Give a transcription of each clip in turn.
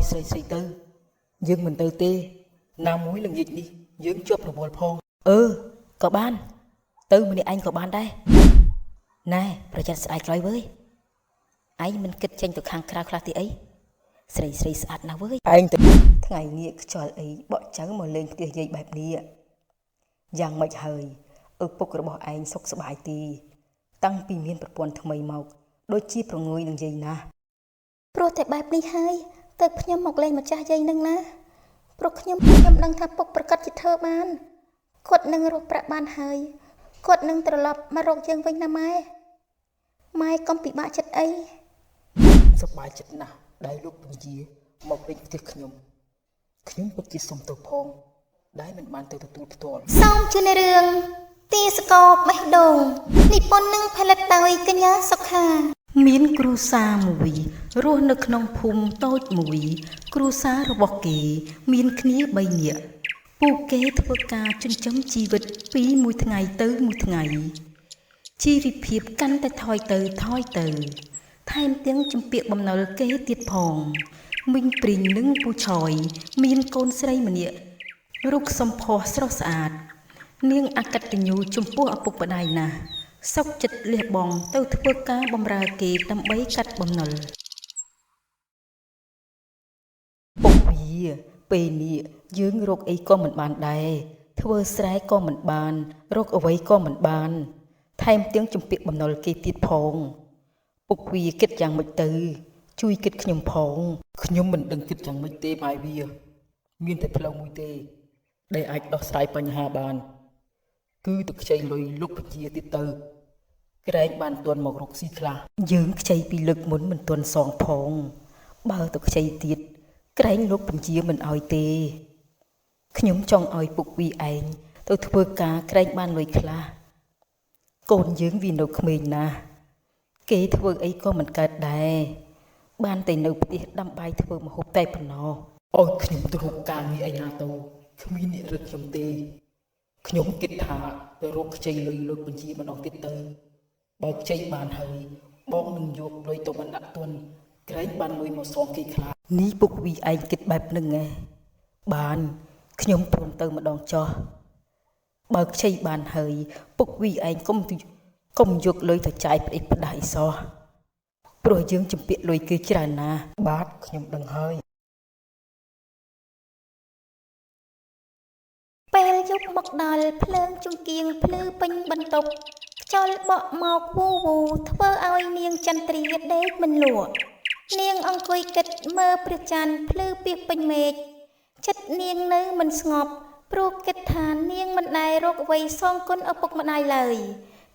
ស្រីស្រីទៅ យើងមិនទៅទេណាមួយល្ងាចនេះយើងជាប់រវល់ផង អឺក៏បាន ទៅម្នាក់ឯងក៏បានដែរណែប្រយ័ត្នស្អែកក្រោយវើយឯងមិនគិតចេញទៅខាងក្រៅខ្លះទេអីស្រីស្រីស្អាតណាស់វើយ ឯងទៅ ថ្ងៃនេះខ្យល់អីបក់ចៅមកលេងផ្ទះយាយបែបនេះយ៉ាងម៉េចហើយឪពុករបស់ឯងសុខសប្បាយទី តាំងពីមានប្រពន្ធថ្មីមកដូចជាប្រងើយនឹងយាយណាស់ ព្រោះតែបែបនេះហើយទៅខ្ញុំមកលេងម្ចាស់យាយនឹងណាព្រោះខ្ញុំដឹងថាពុកប្រកាសជាធ្វើបានគាត់នឹងរកប្រាក់បានហើយគាត់នឹងត្រឡប់មករកយើងវិញណាម៉ែម៉ែកុំពិបាកចិត្តអី សប្បាយចិត្តណាស់ដែលលោកពញាមកវិញផ្ទះខ្ញុំខ្ញុំពិតជាសុំទៅផងដែលមិនបានទៅទទួលផ្ទាល់ សូមជឿនរឿងទាសករបេះដូងនិពន្ធនឹងផលិតដោយកញ្ញាសុខា មានគ្រួសារមួយរស់នៅក្នុងភូមិតូចមួយ គ្រួសាររបស់គេ មានគ្នា3នាក់ពួកគេធ្វើការចិញ្ចឹមជីវិតពីមួយថ្ងៃទៅមួយថ្ងៃជីវភាពកាន់តែថយទៅថយទៅ ថែមទាំងជំពាក់បំណុលគេទៀតផងមីងព្រីងនិងពូឆយមានកូនស្រីម្នាក់រូបសម្ផស្សស្រស់ស្អាត នាងអកតញ្ញូចំពោះឪពុកម្ដាយណាស់សុកចិត្តលះបង់ទៅធ្វើការបម្រើគេដើម្បីកាត់បំណុល ពុកវាពេលនេះយើងរកអីក៏មិនបានដែរធ្វើស្រែក៏មិនបាន រកអ្វីក៏មិនបាន ថែមទាំងជំពាក់បំណុលគេទៀតផង ពុកវាគិតយ៉ាងម៉េចទៅ ជួយគិតខ្ញុំផងខ្ញុំមិនដឹងគិតយ៉ាងម៉េចទេម៉ែវា មានតែផ្លូវមួយទេ ដែលអាចដោះស្រាយបញ្ហាបាន គឺទៅខ្ចីលុយលោកពជាទៀតទៅក្រែងបានទាន់មករកស៊ីខ្លះ យើងខ្ចីពីលើកមុនមិនទាន់សងផង បើទៅខ្ចីទៀតក្រែងលោកបញ្ជាមិនអោយទេខ្ញុំចង់ឲ្យពុកវីឯងទៅធ្វើការក្រែងបានលុយខ្លះកូនយើងវានៅក្មេងណាស់គេធ្វើអីក៏មិនកើតដែរបានតែនៅផ្ទះដាំបាយធ្វើម្ហូបតែប៉ុណ្ណោះ ឲ្យខ្ញុំទៅរកការងារឯណាទៅគ្មានអ្នករឹកខ្ញុំទេខ្ញុំគិតថាទៅរកខ្ចីលុយលោកបញ្ជាម្ដងទៀតទៅបើខ្ចីបានហើយបងនឹងយកលុយទៅបណ្ដាក់ទុនក្រែងបានលុយមកសងគេខ្លះ នេះពុកវីឯងគិតបែបហ្នឹងឯងបានខ្ញុំព្រមទៅម្ដងចោះបើខ្ចីបានហើយពុកវីឯងកុំទៅកុំយកលុយទៅចាយផ្ដេសផ្ដាសអីសោះព្រោះយើងជំពាក់លុយគេច្រើនណាស់ បាទខ្ញុំដឹងហើយ ពេលយប់មកដល់ភ្លើងចង្គៀងភ្លឺពេញបន្ទប់ខ្យល់បក់មកវូវូធ្វើឲ្យនាងចន្ទ្រាដេកមិនលក់នាងអង្គុយគិតមើលព្រះច័ន្ទភ្លឺពីសពេញមេឃចិត្តនាងនៅមិនស្ងប់ព្រោះគិតថានាងមិនដែលរកអ្វីសងគុណឪពុកម្ដាយឡើយ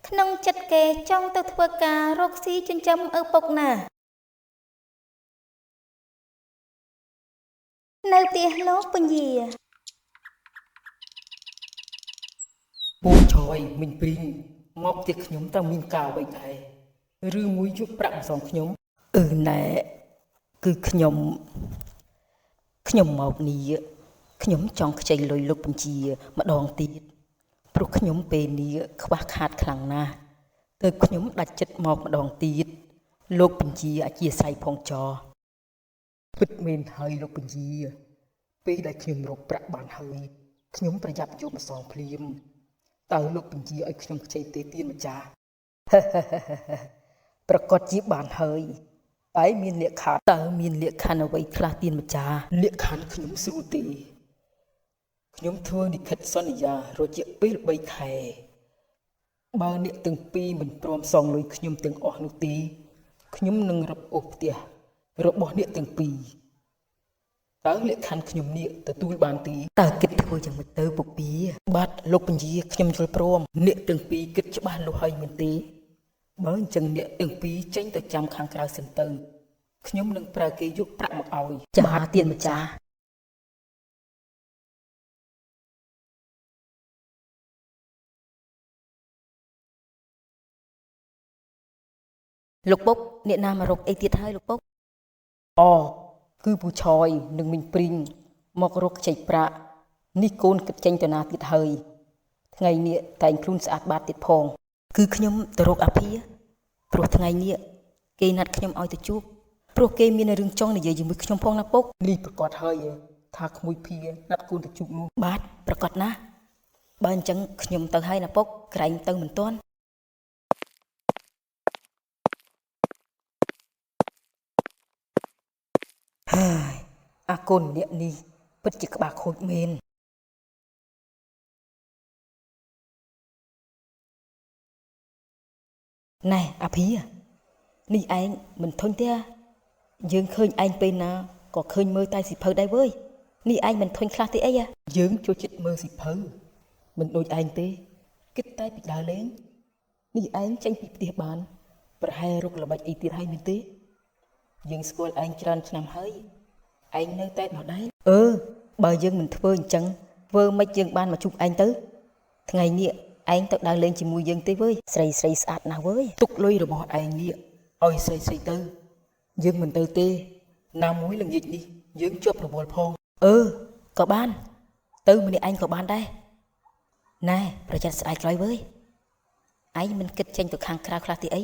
ក្នុងចិត្តគេចង់ទៅធ្វើការរកស៊ីចិញ្ចឹមឪពុកណាស់នៅផ្ទះលោកពញា ពូឆយមីងព្រីងមកផ្ទះខ្ញុំតើមានការអ្វីដែរឬមួយយកប្រាក់មកសងខ្ញុំ អឺណែគឺខ្ញុំមកនេះខ្ញុំចង់ខ្ចីលុយលោកបញ្ជា ម្ដងទៀតព្រោះខ្ញុំពេលនេះខ្វះខាតខ្លាំងណាស់ទើបខ្ញុំដាច់ចិត្តមកម្ដងទៀតលោកបញ្ជាអធិស្ឋានផងចោះ ពិតមែនហើយលោកពញាពេលដែលខ្ញុំរកប្រាក់បានហើយខ្ញុំប្រយ័ត្នយកមកសងភ្លាមតើលោកពញាឲ្យខ្ញុំខ្ចីទេទៀនម្ចាស់ ប្រកាសជាបានហើយតែមានលក្ខខណ្ឌតើមានលក្ខខណ្ឌអ្វីខ្លះទៀនម្ចាស់ លក្ខខណ្ឌខ្ញុំស្រួលទេខ្ញុំធ្វើលិខិតសន្យារយៈពេល3ខែបើអ្នកទាំងពីរមិនព្រមសងលុយខ្ញុំទាំងអស់នោះទេខ្ញុំនឹងរឹបអូសផ្ទះរបស់អ្នកទាំងពីរតើលក្ខខណ្ឌខ្ញុំនេះទទួលបានទេ តើគិតធ្វើយ៉ាងម៉េចទៅពុកពី បាទលោកពញាខ្ញុំយល់ព្រមអ្នកទាំងពីរគិតច្បាស់លាស់ហើយមែនទេបើអញ្ចឹងអ្នកទាំងពីរចេញទៅចាំខាងក្រៅសិនទៅខ្ញុំនឹងប្រើគេយកប្រាក់មកឲ្យ ចាទៀនម្ចាស់លោកពុកអ្នកណាមករកអីទៀតហើយលោកពុក អូគឺពូឆយនិងមីងព្រីងមករកខ្ចីប្រាក់នេះកូនគិតចេញទៅណាទៀតហើយថ្ងៃនេះតែងខ្លួនស្អាតបាតទៀតផង គឺខ្ញុំទៅរកអាភាព្រោះថ្ងៃនេះគេណាត់ខ្ញុំឲ្យទៅជួប ព្រោះគេមានរឿងចង់និយាយជាមួយខ្ញុំផងណាពុកនេះប្រកាសហើយថាក្មួយភាណាត់កូនទៅជួបនោះបាទប្រកាសណាស់បើអញ្ចឹងខ្ញុំទៅហើយណាពុកក្រែងទៅមិនទាន់ហើយអាកូនម្នាក់នេះពិតជាក្បាលខូចមែនណែអាភានេះឯងមិនធុញទេយើងឃើញឯងពេលណាក៏ឃើញមើលតែសិភៅដែរវើយនេះឯងមិនធុញខ្លះទេអីយើងចូលចិត្តមើលសិភៅមិនដូចឯងទេគិតតែពីដើរលេងនេះឯងចេញពីផ្ទះបានប្រហែលរកល្បិចអីទៀតហើយមែនទេយើងស្គាល់ឯងច្រើនឆ្នាំហើយឯងនៅតែដដែលអឺបើយើងមិនធ្វើអញ្ចឹងធ្វើមិនយើងបានមកជួបឯងទៅថ្ងៃនេះឯងទៅដើរលេងជាមួយយើងទេវើយស្រីស្រីស្អាតណាស់វើយទុកលុយរបស់ឯងនេះឲ្យស្រីស្រីទៅយើងមិនទៅទេណាមួយល្ងាចនេះយើងជាប់រវល់ផងអឺក៏បានទៅម្នាក់ឯងក៏បានដែរណែប្រយ័ត្នស្អាតក្រោយវើយឯងមិនគិតចេញទៅខាងក្រៅខ្លះទេអី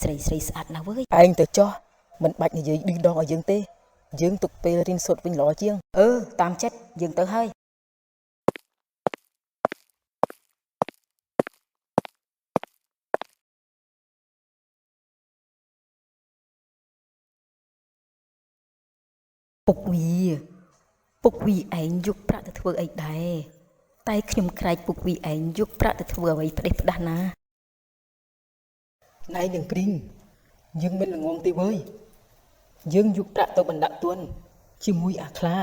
ស្រីស្រីស្អាតណាស់វើយឯងទៅចោះមិនបាច់និយាយឌឺដងឲ្យយើងទេយើងទុកពេលរៀនសូត្រវិញល្អជាងអឺតាមចិត្តយើងទៅហើយពុកវីឯងយកប្រាក់ទៅធ្វើអីដែរតែខ្ញុំក្រែកពុកវីឯងយកប្រាក់ទៅធ្វើអ្វីផ្ដេសផ្ដាស់ណាណៃនឹងព្រីងយើងមិនល្ងងទេវើយយើងយកប្រាក់ទៅបណ្ដាក់ទុនជាមួយអាខ្លា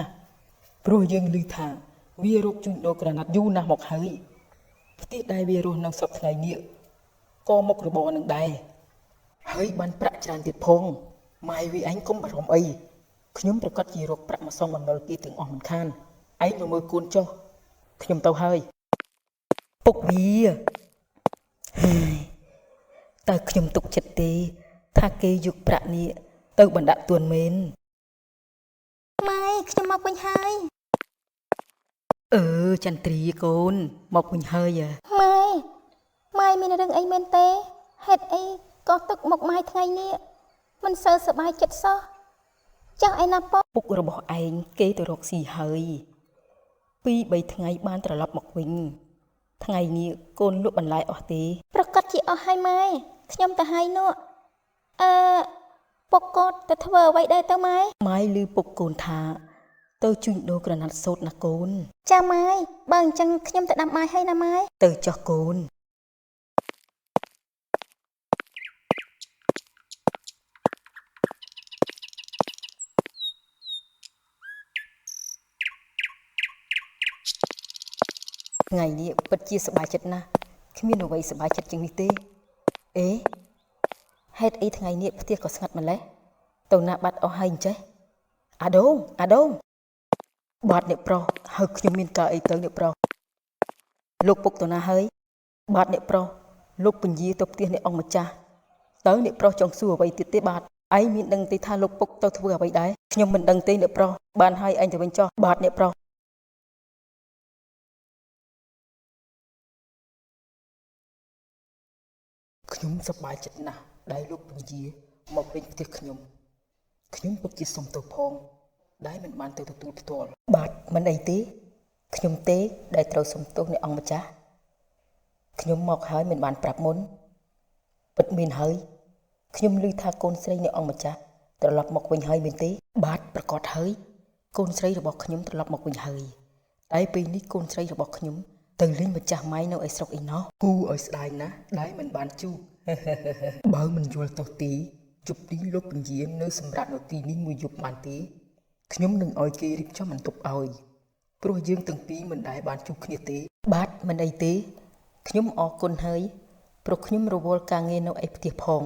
ព្រោះយើងឮថាវារកជួញដូរក្រណាត់យូរណាស់មកហើយផ្ទះដែលវារស់នៅសប្តាហ៍ថ្ងៃនេះក៏មុខរបរនឹងដែរហើយបានប្រាក់ច្រើនទៀតផងម៉ែវាឯងកុំបារម្ភអីខ្ញុំប្រកាសជារកប្រាក់មកសងបំណុលគេទាំងអស់មិនខានឯងមកមើលកូនចុះខ្ញុំទៅហើយពុកវាហើយតើខ្ញុំទុកចិត្តទេថាគេយកប្រាក់នេះទៅបណ្ដាក់ទួនមែនម៉ែខ្ញុំមកវិញហើយអឺចន្ទ្រាកូនមកវិញហើយម៉ែម៉ែមានរឿងអីមែនទេហេតុអីក៏ទឹកមកម៉ែថ្ងៃនេះមិនសូវសប្បាយចិត្តសោះចាស់ឯណាពុកពុករបស់ឯងគេទៅរកស៊ីហើយ2-3ថ្ងៃបានត្រឡប់មកវិញថ្ងៃនេះកូនលក់បន្លែអស់ទេប្រកាសជាអស់ហើយម៉ែខ្ញុំទៅហើយនោះអឺពុកកូនទៅធ្វើអ្វីដែរទៅម៉ែម៉ែឮពុកកូនថាទៅជួញដូរក្រណាត់សូត្រណាកូនចាម៉ែបើអញ្ចឹងខ្ញុំទៅដាំបាយហើយណាម៉ែទៅចោះកូនថ្ងៃនេះពិតជាសប្បាយចិត្តណាស់គ្មានអ្វីសប្បាយចិត្តជាងនេះទេអេហេតុអីថ្ងៃនេះផ្ទះក៏ស្ងាត់ម្ល៉េះទៅណាបាត់អស់ហើយអញ្ចេះអាដូងអាដូងបាទអ្នកប្រុសហើយខ្ញុំមានការអីទៅអ្នកប្រុសលោកពុកទៅណាហើយបាទអ្នកប្រុសលោកពញាទៅផ្ទះអ្នកអង្គម្ចាស់តើអ្នកប្រុសចង់សួរអ្វីទៀតទេបាទឯងមានដឹងទេថាលោកពុកទៅធ្វើអ្វីដែរខ្ញុំមិនដឹងទេអ្នកប្រុសបានហើយឯងទៅវិញចោះបាទអ្នកប្រុសខ្ញុំសប្បាយចិត្តណាស់ដែលលោកពញាមកវិញផ្ទះខ្ញុំខ្ញុំពិតជាសុំទៅផងដែលមិនបានទៅទទួលផ្ទាល់បាទមិនអីទេខ្ញុំទេដែលត្រូវសុំទោសអ្នកអង្គម្ចាស់ខ្ញុំមកហើយមិនបានប្រាប់មុនពិតមានហើយខ្ញុំឮថាកូនស្រីអ្នកអង្គម្ចាស់ត្រឡប់មកវិញហើយមែនទេបាទប្រកាសហើយកូនស្រីរបស់ខ្ញុំត្រឡប់មកវិញហើយតែពេលនេះកូនស្រីរបស់ខ្ញុំទៅលេងម្ចាស់ម៉ៃនៅឯស្រុកឯណោះគូឲ្យស្ដាយណាស់ដែលមិនបានជួបបើមិនយល់ទៅទីជប់ទីលោកពញានៅសម្រាប់នៅទីនេះមួយយប់បានទេខ្ញុំនឹងឲ្យគេរៀបចំបន្ទប់ឲ្យព្រោះយើងទាំងពីរមិនដែលបានជួបគ្នាទេបាទមិនអីទេខ្ញុំអរគុណហើយព្រោះខ្ញុំរវល់ការងារនៅឯផ្ទះផង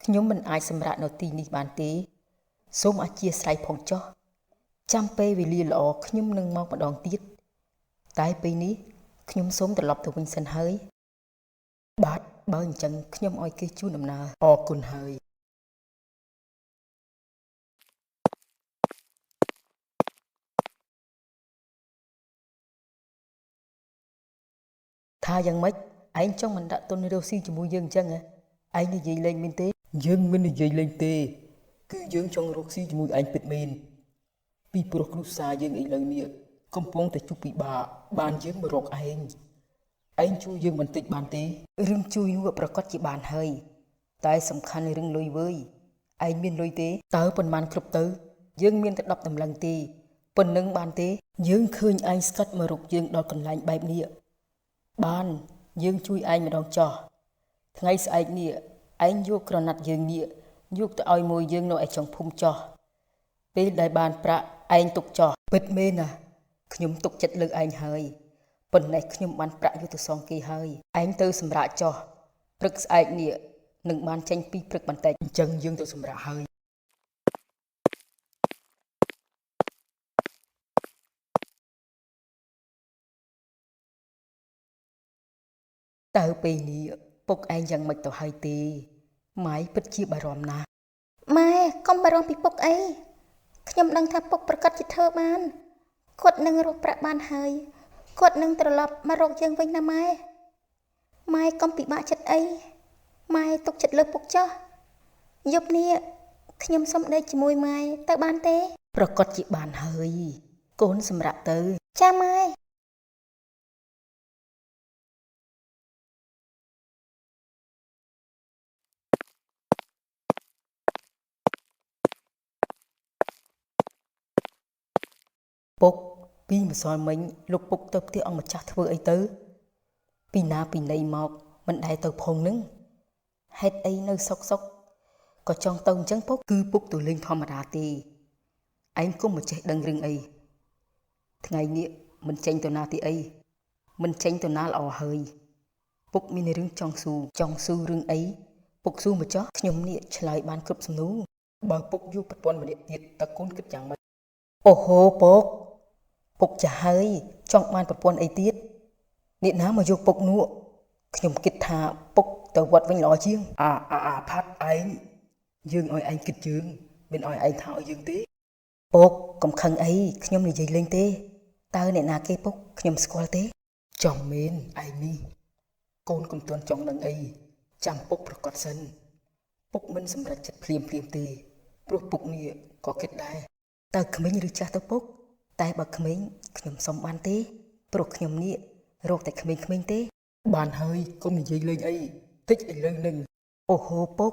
ខ្ញុំមិនអាចសម្រាកនៅទីនេះបានទេសូមអធ្យាស្រ័យផងចុះចាំពេលវេលាល្អខ្ញុំនឹងមកម្ដងទៀតតែពេលនេះខ្ញុំសូមត្រឡប់ទៅវិញសិនហើយបាទបើអញ្ចឹងខ្ញុំឲ្យគេជូនដំណើរអរគុណហើយថាយ៉ាងម៉េចឯងចង់មិនដាក់ទុនរស់ស៊ីជាមួយយើងអញ្ចឹងហ៎ឯងនិយាយលេងមែនទេយើងមិននិយាយលេងទេ គឺយើងចង់រកស៊ីជាមួយឯងពិតមែនពីព្រោះគ្រួសារយើងឥឡូវនេះកំពុងតែជួបពិបាកបានយើងមករកឯងឯងជួយយើងបន្តិចបានទេរឿងជួយនោះប្រកាសជាបានហើយតែសំខាន់រឿងលុយវើយឯងមានលុយទេតើប៉ុន្មានគ្រប់ទៅយើងមានតែ10តម្លឹងទេប៉ុណ្ណឹងបានទេយើងឃើញឯងស្កាត់មករកយើងដល់កន្លែងបែបនេះបានយើងជួយឯងម្ដងចោះថ្ងៃស្អែកនេះឯងយកក្រណាត់យើងនេះយកទៅឲ្យមួយយើងនៅឯចុងភូមិចោះពេលដែលបានប្រាក់ឯងទុកចោះពិតមែនណាខ្ញុំទុកចិត្តលើឯងហើយប៉ុន្តែខ្ញុំបានប្រាក់យកទៅសងគេហើយឯងទៅសម្រាកចោះព្រឹកស្អែកនេះនឹងបានចេញពីព្រឹកបន្តិចអញ្ចឹងយើងទៅសម្រាកហើយតើពេលនេះពុកឯងយ៉ាងម៉េចទៅហើយទេម៉ែពិតជាបារម្ភណាស់ ម៉ែកុំបារម្ភពីពុកអីខ្ញុំដឹងថាពុកប្រកាសជាធ្វើបានគាត់នឹងរកប្រាក់បានហើយគាត់នឹងត្រឡប់មករកយើងវិញណាម៉ែម៉ែកុំពិបាកចិត្តអីម៉ែទុកចិត្តលើពុកចុះយប់នេះខ្ញុំសុំដេកជាមួយម៉ែទៅបានទេ ប្រកាសជាបានហើយកូនសម្រាប់ទៅ ចាម៉ែ ពុកពីម្សិលមិញលោកពុកទៅផ្ទះអង្គម្ចាស់ធ្វើអីទៅពីណាពីណីមកមិនដែលទៅផងនឹងហេតុអីនៅសុកសុកក៏ចង់ទៅអញ្ចឹងពុកគឺពុកទៅលេងធម្មតាទេឯងគុំមិនចេះដឹងរឿងអីថ្ងៃនេះមិនចេញទៅណាទីអីមិនចេញទៅណាល្អហើយពុកមានរឿងចង់ស៊ូចង់ស៊ូរឿងអីពុកស៊ូមកចោះខ្ញុំនេះឆ្លើយបានគ្រប់សំណួរបើពុកយកប្រពន្ធម្នាក់ទៀតតើកូនគិតយ៉ាងម៉េចអូហូពុកពុកចាស់ហើយចង់បានប្រពន្ធអីទៀតអ្នកណាមកយកពុកនោះខ្ញុំគិតថាពុកទៅវត្តវិញល្អជាងអាអាអាផាត់ឯងយើងឲ្យឯងគិតជើងមិនឲ្យឯងថាឲ្យយើងទេពុកកុំខឹងអីខ្ញុំនិយាយលេងទេតើអ្នកណាគេពុកខ្ញុំស្គាល់ទេចំមែនឯងនេះកូនកុំទាន់ចង់ដឹងអីចាំពុកប្រកាសសិនពុកមិនសម្រេចចិត្តភ្លាមភ្លាមទេព្រោះពុកនេះក៏គិតដែរតើក្មេងឬចាស់ទៅពុកតែបើក្មេងខ្ញុំសុំបានទេព្រោះខ្ញុំនេះរកតែក្មេងៗទេបានហើយកុំនិយាយលេងអីតិចឥឡូវនឹងអូហូពុក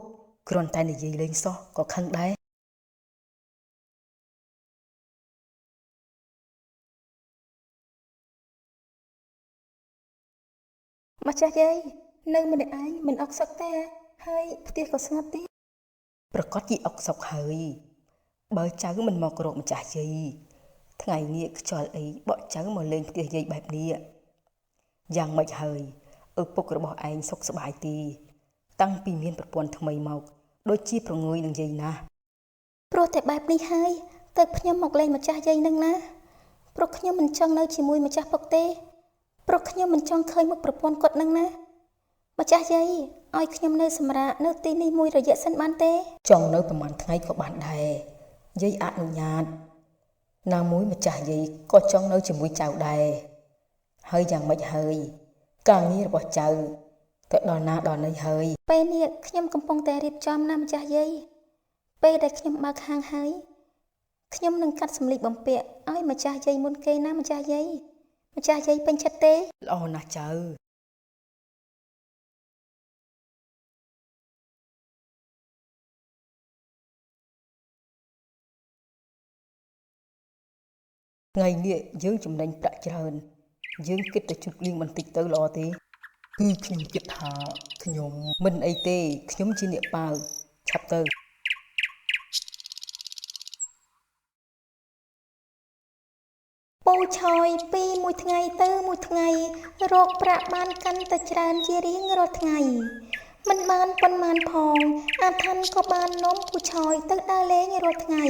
គ្រាន់តែនិយាយលេងសោះក៏ខឹងដែរ ម្ចាស់យាយនៅម្នាក់ឯងមិនអុកសុកទេហើយផ្ទះក៏ស្ងាត់ទៀត ប្រកាសជាអុកសុកហើយបើចៅមិនមករកម្ចាស់យាយថ្ងៃនេះខ្យល់អីបក់ចៅមកលេងផ្ទះយាយបែបនេះយ៉ាងម៉េចហើយឪពុករបស់ឯងសុខសប្បាយទេតាំងពីមានប្រពន្ធថ្មីមកដូចជាប្រងើយនឹងយាយណាស់ ព្រោះតែបែបនេះហើយទៅខ្ញុំមកលេងម្ចាស់យាយនឹងណាព្រោះខ្ញុំមិនចង់នៅជាមួយម្ចាស់ពុកទេព្រោះខ្ញុំមិនចង់ឃើញមុខប្រពន្ធគាត់នឹងណាម្ចាស់យាយឲ្យខ្ញុំនៅសម្រាកនៅទីនេះមួយរយៈសិនបានទេ ចង់នៅប្រហែលថ្ងៃក៏បានដែរយាយអនុញ្ញាតណាមួយម្ចាស់យាយក៏ចង់នៅជាមួយចៅដែរហើយយ៉ាងម៉េចហើយការងាររបស់ចៅទៅដល់ណាដល់ណីហើយ ពេលនេះខ្ញុំកំពុងតែរៀបចំណាម្ចាស់យាយពេលដែលខ្ញុំបើកហាងហើយខ្ញុំនឹងកាត់សម្លៀកបំពាក់ឲ្យម្ចាស់យាយមុនគេណាម្ចាស់យាយម្ចាស់យាយពេញចិត្តទេ ល្អណាស់ចៅថ្ងៃនេះយើងចំណេញប្រាក់ច្រើនយើងគិតតែជូតលៀងបន្តិចទៅល្អទេគឺខ្ញុំគិតថាខ្ញុំមិនអីទេខ្ញុំជាអ្នកប៉ាវឆាប់ទៅ ពូឆយពីមួយថ្ងៃទៅមួយថ្ងៃរកប្រាក់បានកាន់តែច្រើនជារៀងរាល់ថ្ងៃមិនបានប៉ុន្មានផងអាឋានក៏បាននាំពូឆយទៅដើរលេងរាល់ថ្ងៃ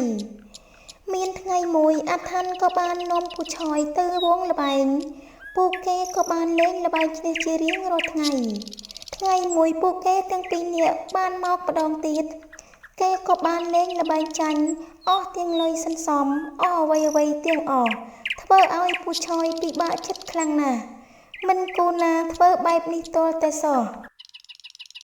មានថ្ងៃមួយអាឋានក៏បាននាំពូឆយទៅវងល្បែងពួកគេក៏បានលេងល្បែងឈ្នះជារៀងរាល់ថ្ងៃថ្ងៃមួយពួកគេទាំងពីរនាក់បានមកម្ដងទៀតគេក៏បានលេងល្បែងចាញ់អស់ទាំងលុយសន្សំអស់អ្វីៗទាំងអស់ធ្វើឲ្យពូឆយពិបាកចិត្តខ្លាំងណាស់មិនគួរណាធ្វើបែបនេះទាល់តែសោះ